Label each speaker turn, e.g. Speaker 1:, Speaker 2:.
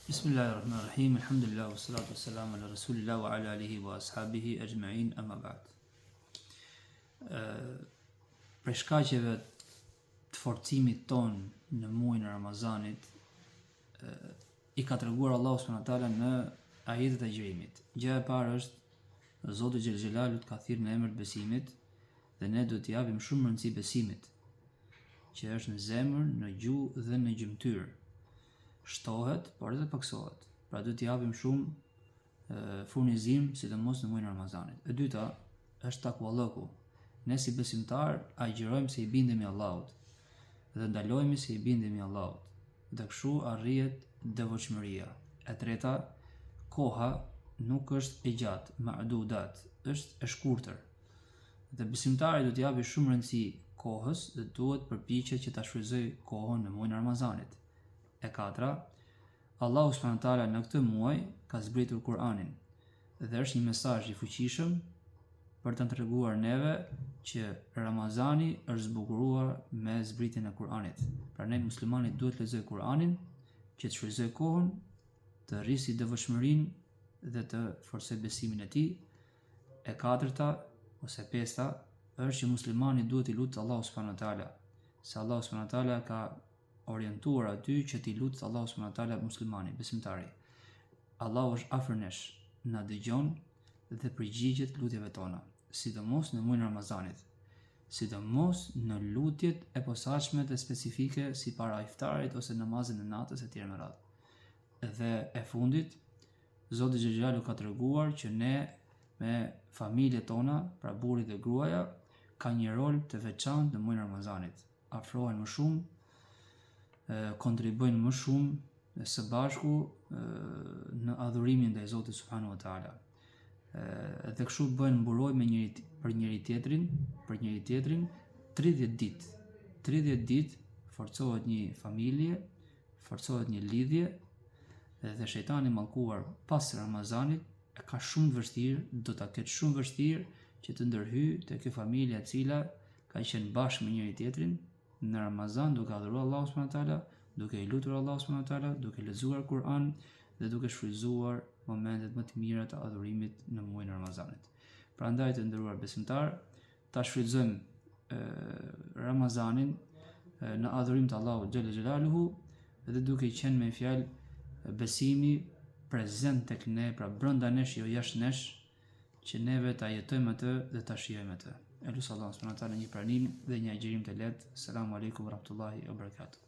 Speaker 1: Bismillahirrahmanirrahim. Alhamdulillah wassalatu wassalamu ala rasulillah wa ala alihi wa ashabihi ajma'in amma ba'd. Prej shkaqeve të forcimit tonë në muajin e Ramazanit i ka treguar Allahu subhanahu wa taala në ajetet e agjërimit. Gjëja e parë është Zoti xhel xhelalu të ka thirrë në emër të besimit dhe ne duhet t'i japim shumë rëndësi besimit që është në zemër, në gjuhë dhe në gjymtyrë. Shtohet, por edhe pakësohet. Pra duhet t'i japim shumë furnizim, sidomos në muajin e Ramazanit. E dyta është takvallëku. Ne si besimtarë agjërojmë se i bindemi Allahut dhe ndalohemi se i bindemi Allahut. Dhe kështu arrihet devotshmëria. E treta, koha nuk është e gjatë, ma'dudat, është e shkurtër. Dhe besimtari duhet t'i japi shumë rëndësi kohës dhe duhet përpiqet që ta shfrytëzojë kohën në muajin e Ramazanit. E katra, Allahu subhanahu wa taala në këtë muaj ka zbritur Kur'anin dhe është një mesazh i fuqishëm për të na treguar neve që Ramazani është zbukuruar me zbritjen e Kur'anit. Prandaj muslimani duhet të lexojë Kur'anin që të shfrytëzojë kohën, të rrisi devotshmërinë dhe të forcojë besimin e tij E katërta ose e pesta është që muslimani duhet t'i lutet Allahut subhanahu wa taala, se Allahu subhanahu wa taala ka orientuar aty që t'i lutet Allahut subhanahu wa taala muslimani, besimtari. Allahu është afër nesh, na dëgjon dhe përgjigjet lutjeve tona, sidomos në muajin e Ramazanit, sidomos në lutjet e posaçme dhe specifike si para iftarit ose namazin e natës e tjera me radhë. Dhe e fundit, Zoti xhel xhelalu ka treguar që ne me familjet tona, pra burri dhe gruaja, ka një rol të veçantë në muajin e Ramazanit. Afrohen më shumë, kontribuojnë më shumë së bashku në adhurimin ndaj Zotit subhanahu wa taala. Dhe kështu bëhen mburojë me njëri për njëri tjetrin, për njëri tjetrin 30 ditë. 30 ditë forcohet një familje, forcohet një lidhje dhe shejtani i mallkuar pas Ramazanit e ka shumë të vështirë, do ta ketë shumë vështirë që të ndërhyjë te kjo familje e cila ka qenë bashkë me njëri tjetrin në Ramazan duke adhuruar Allahun subhanahu wa taala, duke i lutur Allahun subhanahu wa taala, duke lexuar Kur'an dhe duke shfrytëzuar momentet më të mira të adhurimit në muajin e Ramazanit. Prandaj të nderuar besimtarë, ta shfrytëzojmë Ramazanin në adhurim të Allahut xhel xhelaluhu dhe duke qenë me fjalë besimi prezent tek ne, pra brenda nesh, jo jashtë nesh, që neve ta jetojmë atë dhe ta shijojmë atë. E lus Allahun subhanahu wa taala një pranim dhe një agjërim të lehtë. Selam aleikum wa rahmatullahi wa barakatuh.